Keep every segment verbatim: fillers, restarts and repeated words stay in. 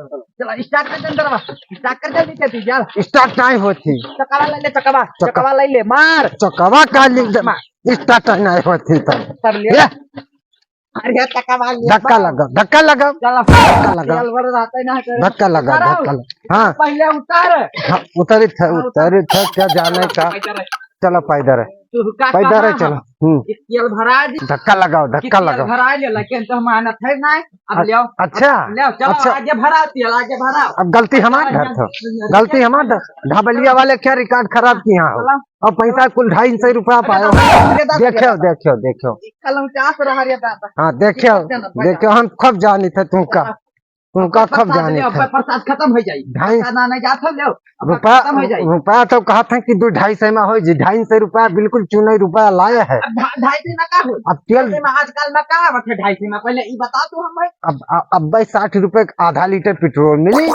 चला, start कर दे अंदर बा। Start कर जल्दी से तू, चल। Start नहीं होती। चकवा ले ले, चकवा। चक- चकवा ले ले, मार। चकवा का लिख दे। मार। Start नहीं होती तो। सब ले। ये। अरे, चकवा ले, धक्का मार। लगा, धक्का लगा। चला। धक्का लगा। तेल बड़ रहता है ना, धक्का लगा, उतारो। धक्का लगा। हाँ। पहले उतार। हाँ, उतरी था, हाँ, उतार। उतरी था, क्या जाने का। उतार। चलो, पैदर है। तू का पैदर है, कहाँ चलो। हम? हम्म। ये तेल भरा दी। धक्का लगाओ, धक्का ये तेल लगाओ। भरा ले, लेकिन तो मानत है ना। अब अ-, ले आओ। अच्छा, अब ले आओ, चलो, अच्छा। आगे भराओ तेल, आगे भराओ। अब गलती हमार धर थो। गलती हमार धर। ढाबलिया वाले क्या record खराब किया हो? चलो। अब पैसा कुल ढाई सौ रुपया पायो। अरे, दस देख्यो, देख्यो, देख्यो। कल हम चास रहा रे दादा। हाँ, देख्यो, देख्यो, हम खूब जानी थे तुमका। उनका अब खूब प्रसाद जाने ले, अब थे। प्रसाद खत्म हो जाई। ढाई प्रसाद आने जात हो, ले, अब रुपया, खत्म हो जाई। रुपया तो कहा था कि दो ढाई सौ में हो जी, ढाई सौ रुपया बिल्कुल चुने रुपया लाए है। अब ढा-, ढाई सौ में का हो? अब तेल ढाई सौ में आजकल में का आवत है ढाई सौ में? पहले ई बता तू हमें। अब, अब, अब भाई साठ रुपए का आधा लीटर पेट्रोल मिली।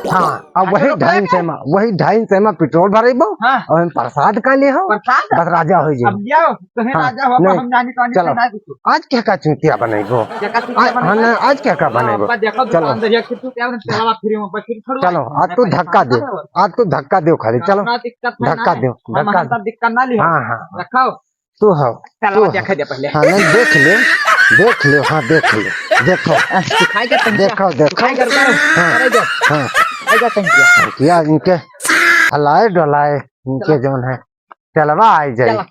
हाँ, अब अच्छा, वही तो ढाई सौ में, वही ढाई सौ में पेट्रोल भरेबो हाँ। और हम प्रसाद का ले हो, प्रसाद? बस राजा हो जी। अब जाओ, तुम्हें हाँ, राजा हो, नहीं, हम जानी तो चलो। नहीं कुछ। आज क्या का चूतिया बनेगो? क्या का चूतिया आज, हाँ, बनेगो? ना, आज क्या का हाँ, बनेगो? अब देखो, चलो। दुकान दरिया के तू क्या बने, तेरा बाप फ्री में बस फिर छोड़ो। चलो, आज तू धक्का दे, आज तू धक्का दे खाली, चलो। अपना दिक्कत है ना धक्का है। दे, हम धक्का हमारे दे। साथ दिक्कत ना लियो। हाँ, हाँ, हाँ। रखो। तू हो, चलो, तू हो। देखा दे पहले। हाँ, नहीं, देख ले, देख ले, हाँ, देख ले, देखो। आ, तू खाएगा तो क्या? देखो, देखो। तू खाएगा तो क्या? हाँ, खाएगा तो क्या? हाँ। खाएगा तो क्या? क्या इनके हलाए डुलाए, इनके चलो। जौन है, चलवा आई जाए। चलो।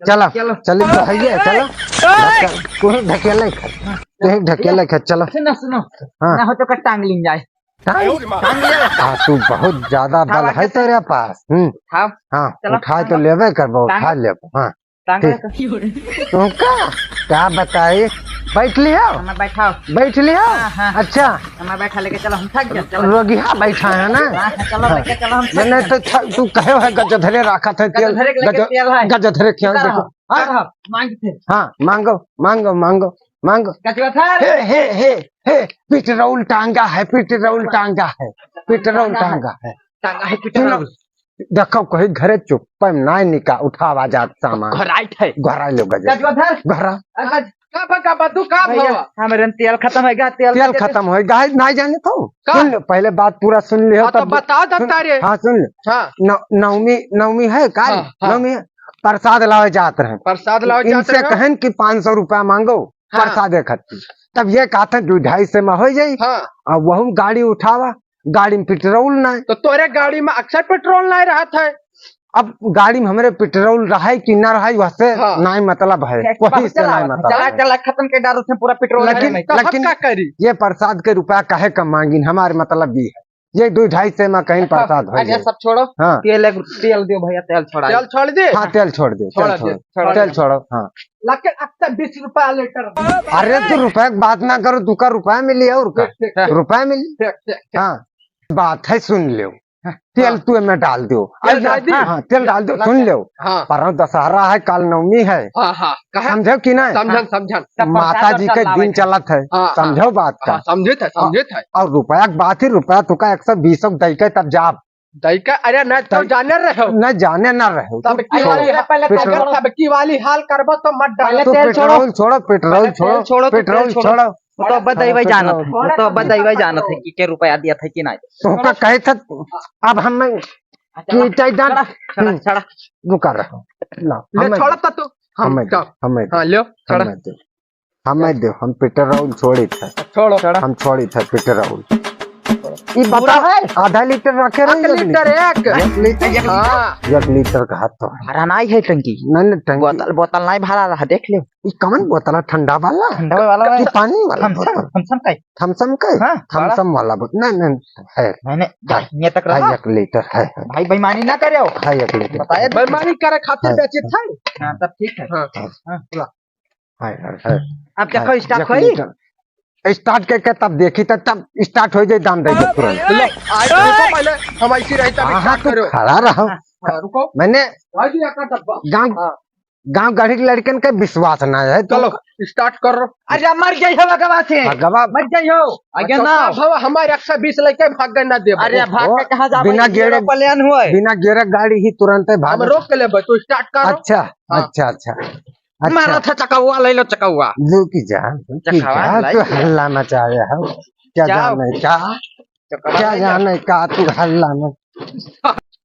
चलो, चलो। चली तो है ये, चलो। ओए! धक्का, तू ही ढकेले खा, तू ही ढकेले खा, चलो। सुनो, सुनो। हाँ। ना हो तो का टांग ली जाए। टांग? टांग ले। हाँ, तू बहुत ज्यादा बल उठावा है के तेरे पास। हम्म। उठाओ। हाँ, चलो, उठाए तो टांग। लेबे करबो, टांग। उठा लेबो। हाँ, टांग ठीक। रखो। तुमका क्या बताई? बैठ लियो? हमें बैठाओ। बैठ लियो? हाँ, हाँ। अच्छा। हमें बैठा लेके चलो, हम थक गए, चलो। रोगिहा बैठा है ना? हाँ, हाँ, चलो, हाँ। लेके चलो, हम थक मैंने गए। तो छ-, तू कहे है गजधरे रखा था, तेल, गजधरे के लेके गज-, तेल है। गजधरे क्यों उधर देखो? रहो, हाँ? उधर रहो, मांगते। हाँ, मांगो, मांगो, मांगो, मांगो। कचुआ था? हे, हे, हे, हे, पेट्रोल टांगा है, पेट्रोल टांगा है, पेट्रोल टांगा है। टांगा है सुनो, पेट्रोल। देखो, कहीं घरे चुप्पे नाय निका उठावा जात सामान। घराइट है। घराई लो गजब। कचुआ था? घरा। अगर का बा, का बा, तू का भैया, भवा? हमरे में तेल खत्म है गा, तेल तेल के खत्म है गा, नाय जाने तो। का? सुन लो, पहले बात पूरा सुन लियो, हाँ, तो तब बताओ, सुन, दत्ता रे। हाँ, सुन लो। हाँ। नौ-, नवमी, नवमी है काल? हाँ, हाँ। नवमी है। प्रसाद लावे जात रहे। प्रसाद लावे जात इनसे रहे। कहन कि पाँच सौ रुपया मांगो, हाँ। प्रसाद खातिर। तब ये कहत हैं, "दू ढाई सौ में हो जाई।" हाँ। अब वहू गाड़ी उठावा, गाड़ी में पेट्रोल ना है। तो तोरे गाड़ी में अक्सर पेट्रोल ना रहत है। अब गाड़ी में हमरे पेट्रोल रहे कि ना रहे, वहसे हाँ। नाय मतलब है, एक वही बात से चला, नाय मतलब चला, है। चला, खत्म के डारो से पूरा पेट्रोल लेकिन, है। तो हम लेकिन का करी? ये प्रसाद के रुपया काहे कम मांगिन, हमार मतलब ये है। ये दो ढाई सौ में कहीं अच्छा, प्रसाद हो अच्छा, जाए। सब छोड़ो। हाँ। तेल एक, तेल दियो भैया, तेल छोड़ा। तेल छोड़ दे। हाँ, तेल छोड़ दे, छोड़ तेल दे, छोड़ो। छोड़ तेल दे। छोड़ो, हाँ। लेकिन अब तक बीस रुपया लीटर। अरे, तू रुपया की बात ना करो, तू का रुपया मिली और का? ठीक, ठीक, ठीक। रुपया मिली। ठीक, ठीक, ठीक। हाँ, बात है, सुन लो। हाँ। तेल तू एमे डाल दो। तेल अरे, डाल दी? हाँ, तेल डाल दो, सुन लो। हाँ। परसों दशहरा है, काल नवमी है। हाँ, हाँ, कहे? समझो कि नहीं? समझन, समझन। माता जी के दिन चलत है, हाँ, हाँ। समझो बात का। हाँ, समझित है, समझित है। और रुपया की बात ही, रुपया तुका एक सौ बीस दई के तब जाब। दई के, अरे, नहीं तो तब जाने रहो। नहीं जाने ना रहो। तब की वाली, अरे, पहले पेट्रोल, तब की वाली हाल करबो तो मत डालो। पहले तू तेल छोड़ो। पेट्रोल छोड़ो, पेट्रोल पहले तेल छोड़ो, छोड़ो, तो पेट्रोल तेल छोड़ो। छोड़ो। वो तो अब हाँ, दईवाई जानत है, वो तो अब दईवाई जानत है कि के रुपया दिया था कि नहीं। तो का कहे था, अब हम अच्छा, कि चला, चाहे जान-, छड़ा, छड़ा, हम्म, छड़ा। रुका रहो। ला, ले, हमें छोड़ा दे। तो तू। हम हमें दे, का? हमें दे, हाँ, लो, छड़ा। हमें दे। हमें दे, हम पेट्रोल छोड़ी थे। छोड़ो। हम छोड़ी थे पेट्रोल। ई पूरा बता, है? आधा लीटर रखे रहो, एक एक लीटर, लीटर। एक। एक लीटर? हाँ। एक लीटर का हाथ तो है। भरा नहीं है टंकी। नहीं, नहीं, टंकी। बोतल, बोतल नहीं भरा रहा, देख ले। ई कमन बोतल है? ठंडा वाला? ठंडा वाला कि है। पानी वाला थम्स अप, बोतल? थम्स अप का है। थम्स अप का है? हाँ, थम्स अप वाला बोतल। नहीं, नहीं, है। मैंने है। ये तक है, रहा। एक लीटर है, है। भाई बेईमानी ना करे हो। है, एक लीटर। बताया तो। बेईमानी करे खातिर है। बेचे थे। हाँ, तब ठीक है। हाँ। हाँ। है, है, है। अब देखो, है, स्टार्ट एक होई? लीटर। स्टार्ट करके तब देखी, तब, तब स्टार्ट हो जाए, दाम दे दे तुरंत। लो, आज रुको पहले, हम ऐसी रही तब हाँ, हाँ, स्टार्ट तू करो। खड़ा रहो। हाँ, रुको। मैंने भाई जी, आपका डब्बा। गाँव हाँ। गाँव गढ़ी के लड़कन के विश्वास ना है, तो चलो, स्टार्ट करो। अरे, मर गई हो भगवा से। भगवा। मर गई हो। आगे अच्छा, ना। साहब, हम हमारे एक सौ बीस लेके भाग गए ना देबो। अरे, भाग के ओ, कहाँ जाबो? बिना ये गेड़े, पलायन हुआ है। बिना गेड़े गाड़ी ही तुरंत है, भाग हम रोक के लेबो, तू स्टार्ट करो। अच्छा, हाँ। अच्छा, अच्छा। अच्छा। मारा था चकवा, ले लो चकवा। रुकी जा, रुकी चकवा जा, लाई तू लिया। हल्ला मचाया है। क्या जाओ। जाने क्या? चक्कर क्या आ गया। जाने का तू हल्ला में।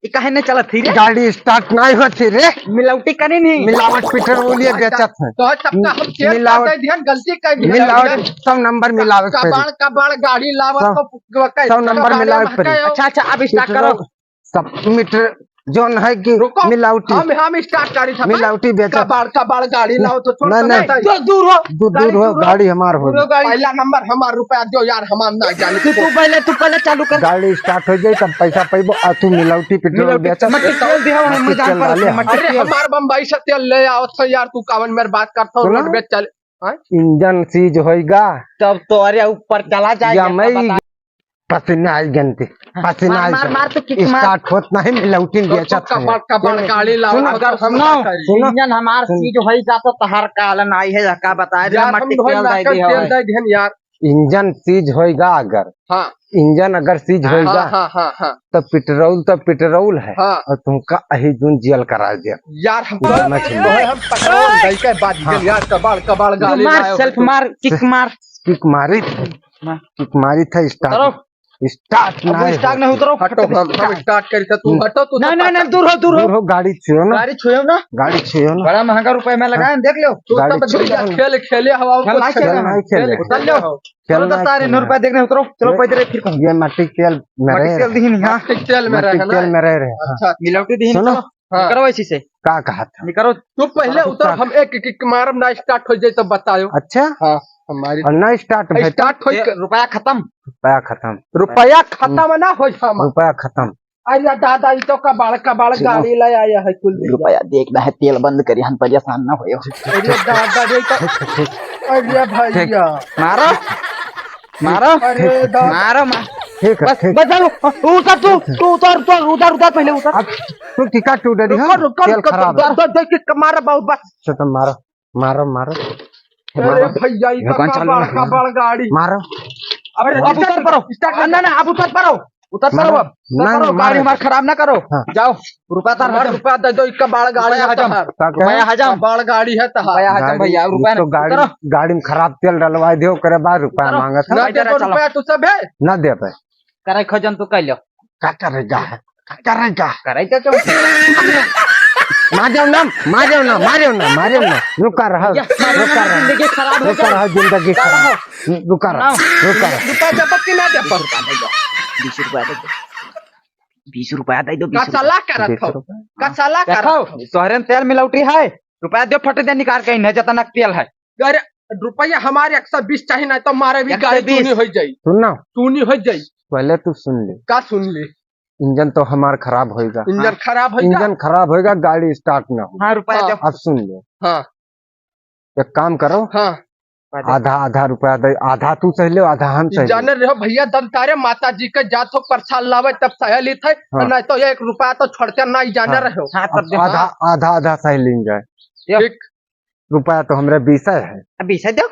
ई काहे नहीं चलत थी रे? गाड़ी start नहीं होती रे। मिलावटी करे नहीं। मिलावट पेट्रोल ये बेचत है। तो सबका हम तेल मिलावट, दे दिहन, गलती कर दिहन। मिलावट सब नंबर मिलावट करी। कबाड़, कबाड़ गाड़ी लावत सब, तो क-, क-, सब नंबर कबाड़े मिलावट महके करी। हो। अच्छा, अच्छा, अब start करो। पेट्रोल सब मीटर जोन है कि रुको, मिलावटी। हम, हम start करी था। मिलावटी बेचत। कबाड़, कबाड़ गाड़ी लाओ तो छोड़ नहीं, दो नहीं। नहीं। दू-, दूर हो। दू-, दूर हो, गाड़ी हमार हो। दूर हो गाड़ी। पहला नंबर हमार, रुपया दो यार, हमार ना जाने। तू, तू पहले, तू पहले चालू कर। गाड़ी start हो जाई तब पैसा पैबो, आ तू मिलावटी पेट्रोल मिलावटी बेचत। मट्टी तेल दिया है, मट्टी मजाक तेल पर डाले। मट्टी अरे तेल। हमार बम्बई से तेल ले आओ तो यार, तू कावन मेर बात करत हो, सुनो। रोड पे चल। हाँ? इंजन सीज होइगा। तब तो अरे ऊपर चला जाएगा, या मैं बता। पसीना आई गंदी, हाँ, पसीना मार, आई मार, गंदी। मार तो kick मार। Start होत नहीं, मिलावटी तो, तो बेचत है। कबाड़, कबाड़ चलो, गाड़ी लाओ, सुनो, अगर हम सुनो, ना करी। सुनो। इंजन हमार सुनो। सीज होई जा तो तहार कालन आई है, का बताए दे, यार, मट्टी हम ढोल तेल दे लाकर दे तेल हवे। दे दिहन यार। इंजन सीज होइगा अगर, हाँ। इंजन अगर सीज हाँ, होइगा, हाँ, हाँ, हाँ। तो पेट्रोल तो पेट्रोल है, हाँ। और तुमका अही जून जेल करा दे। यार, हम तो, मत तो हम पकड़ो, हाँ। गई के बाद हाँ। यार, कबाड़, कबाड़ गाड़ी मार, लाओ। Self मार, kick मार। Kick मारी था, मार। Kick मारी था, start। करो। Start अब ना start है। नहीं उतरो। हटो, हम, हम start करी था, तू हम्म। हटो, तू नहीं, तो नहीं, नहीं, पकड़। दूर हो, दूर हो। दूर हो, गाड़ी छुयो ना। गाड़ी छुयो ना। गाड़ी छुयो ना। बड़ा महंगा रुपया में लगाए, हाँ। देख लो। तू गाड़ी तो छुयो ना। खेल, खेले हवा, खेल कुछ ना खेले। खेले। खेल नहीं खेले। उतर लो। खेल चलो, नहीं दस तारीख नौ खेले। रुपया देखने उतरो। चलो, ये, पैदल फिर कहूँ। ये मट्टी तेल में मट्टी रहे तेल रहे। दीहिन, हाँ। मट्टी तेल में मट्टी रहे ना। तेल में रहे रहे, हाँ। अच्छा, अच्छा। मिलावटी दीहिन, सुनो। चलो। हाँ। निकरो इसी से। का कहा था? निकरो। तू पहले हाँ, उतर, हाँ। हम एक, एक, एक मारब ना, start हो जाए तब बतायो। अच्छा? हाँ, हमारी और ना start भइल तो? Start होई ए, क- रुपया खतम। रुपया खतम। रुपया खतम हम्म। ना होई हम। रुपया खतम। अरे दादा, ई तो कबाड़, कबाड़ गाड़ी ले आया है कुल भैया। रुपया देखना है, तेल बंद करी, हम परेशान ना होयो। अरे दादा रे, तो, ठीक, ठीक, ठीक। अरे भैया। मारो, मारो, अरे दादा। मारो, मार। ठीक है, बस, ठीक। बस, चलो, उतर तू, तू उतर, उतर, उतर, उतर, पहले उतर। अब तू टिकट टूट रही रुको, है, रुको, तेल रुको, खराब है। दे, दे, दे, मारो बहुत, बस। चलो, मारो। मारो, मारो। अरे मारो। भैया, ई भगवान का चालू कबाड़, ना। कबाड़ गाड़ी। मारो। अरे, अब उतर पड़ो। Start ना, ना, अब उतर पड़ो। उतर पड़ो अब। उतर ना, पड़ो, ना, गाड़ी मारो। हमार खराब ना करो। हाँ। जाओ, रुपया तार हमार हजम। रुपया दे दो, ई कबाड़ गाड़ी रुपया है हजम। तहार। का कहे? रुपया हजम। कबाड़ गाड़ी है तहार। रुपया हजम गाड़ी, भैया, रुपया तो ना। गाड़ी, उतरो। गाड़ी में खराब तेल डलवा दो, ओकरे बाद रुपया उतरो। मांगत है। ना दे दो चलो। रुपया तू सब है। ना दे पे। करे खजन तू कह लो। का करेगा है? का करेगा? करे तो तुम। मार जाओ ना, मार जाओ ना, मार जाओ ना, मार जाओ ना। रुका रहो, या, रुका रहो। जिंदगी खराब हो रुका जाए। रहो, जिंदगी खराब। रुका रहो, ना। रुका रहो। रुपया दे, पक्की ना दे, पर। बीस रुपया दे दो। बीस रुपया दे दो, बीस रुपया। का सलाह करत हो? बीस रुपया। का सलाह करत देखो, हो? तोहरे में तेल मिलावटी है। रुपया दे, फट दे, निकाल के इन्हें जतनक तेल है। अरे, रुपया हमारे एक सौ बीस चाहिए, नहीं तो मारे भी एक सौ बीस। गाड़ी चूनी हो जाई। सुन ना। चूनी हो जाई। पहले तू सुन ले। का सुन ले? इंजन तो हमार खराब होइगा। इंजन हाँ। खराब होइगा? इंजन खराब होइगा, गाड़ी start ना हो। हाँ, रुपया हाँ। दे। अब सुन ले। हाँ। एक काम करो। हाँ। आधा, आधा रुपया दे, आधा तू सह ले, आधा हम सह ले। जाने रहो भैया, दन तारे माता जी के जात हो प्रसाद लावे तब सह ली थे, हाँ। नहीं तो एक रुपया तो छोड़ते नहीं जाने हाँ। रहो। हाँ, तब अब देखो। आधा, आधा, आधा सह लेंगे। ठीक। रुपया तो हमरे बीस है। अब बीस है दो।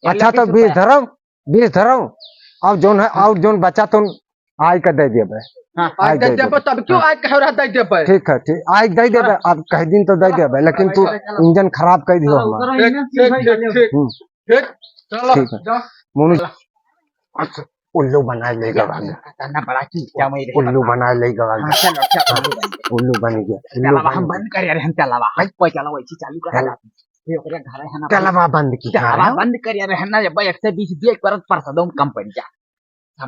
अच्छा, तो बीस धरो, बीस धरो। अब जोन है, और जोन बचा तो आय का दे देबे। हाँ। आय आय दे दे देबे। देबे, तब क्यों हाँ। आय कह रहा दे देबे? ठीक है, ठीक। आय दे देबे, हाँ। अब कह दिन तो दे देबे, लेकिन तू चलो, चलो। इंजन खराब कर दियो चलो, हमार। उतरो, ठीक, इंजन ठीक, सही ठीक, कर दो। ठीक। हम्म। ठीक। चलो, ठीक है। जाओ। मोनू, चलो। अच्छा। उल्लू बनाए ले गवा गया। खतरनाक बड़ा चीज क्या मैं उल्लू बनाए ले गवा गया। हाँ, चलो, चलो, उल्लू बन गया। उल्लू बन गया, उल्लू तेलवा बन हम गया। बंद कर रहे हैं, तेलवा। भाई, कोई चलो, वैसे चालू कर। चलो। ये ओकरे घर है ना, तेलवा बंद की तेलवा है। बंद कर रहे हैं ना, जब एक सौ बीस दिए, एक बार परसदों कंपनी जा।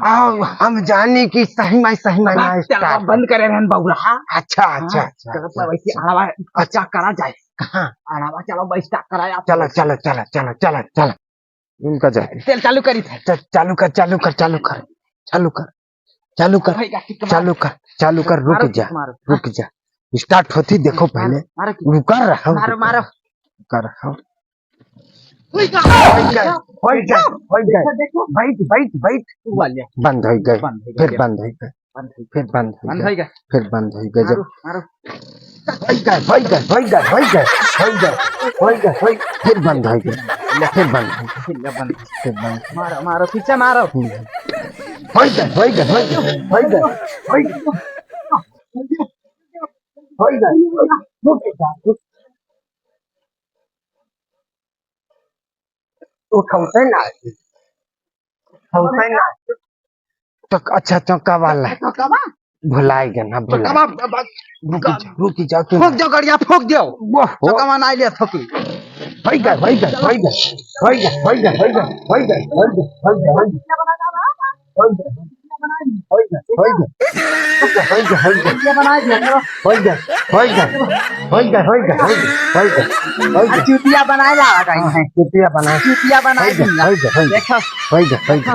आओ, हम जाने की सही में, सही में अब ना तेलवा start। बंद कर रहे हैं, बबुरा। अच्छा, अच्छा, हाँ, अच्छा, चलो, अच्छा, वैसे अच्छा। अड़वा, अच्छा। करा जाए। कहाँ? अड़वा, चलो, भाई, start करा जाए। चलो, चलो, चलो, चलो, चलो, चलो। उनका जाए। तेल चालू करी थे। च-, चालू कर, चालू कर, चालू कर, चालू कर, चालू कर, भाई, गाड़ी कमाल। चालू कर, चालू कर, रुक मारो, जा, मारो। रुक जा। Start होती, देखो मारो, पहले। मारो, रुका रहा, मारो, रुका मारो। रहा, रुका रहा। होई गया। होई गया, होई गया, होई गया। देखो, देखो। बैठ, बैठ, बैठ। तू आ ले। बंद होई गया, बंद होई गया। फिर बंद होई गया। बंद होई फिर बंद होई बंद गया। होई गया। फिर बंद होई गया। मारो, जब मारो। होई गया, होई गया, होई गया, होई गया। होई गया, होई गया, होई गया। फिर बंद होई गया। फिर बंद होई गया। फिर बंद। फिर बंद। मारो, मारो, पीछे मारो। हम्म। होई गया, होई गया, होई गया, होई गया, होई गया। होई गया। उठौते ना। उठौते ना। चक-, अच्छा, चौका वाला। चौका बा? भुलाइ गए ना, भुलाइ। चौका बा, बा, रुकी जाओ, रुकी जाओ तुम। फूँक देउ गड़िया, फूँक देउ। वाह, वाह। चौका बा, नाहीं ले थोकी। होइ गए, होइ गए, होइ गए। आ, चुतिया बनाए लावा कहीं है। चुतिया बनाए। चुतिया बनाए होइ गए, दिया। होइ गए, होइ गए। देखो। होइ गए, होइ गए।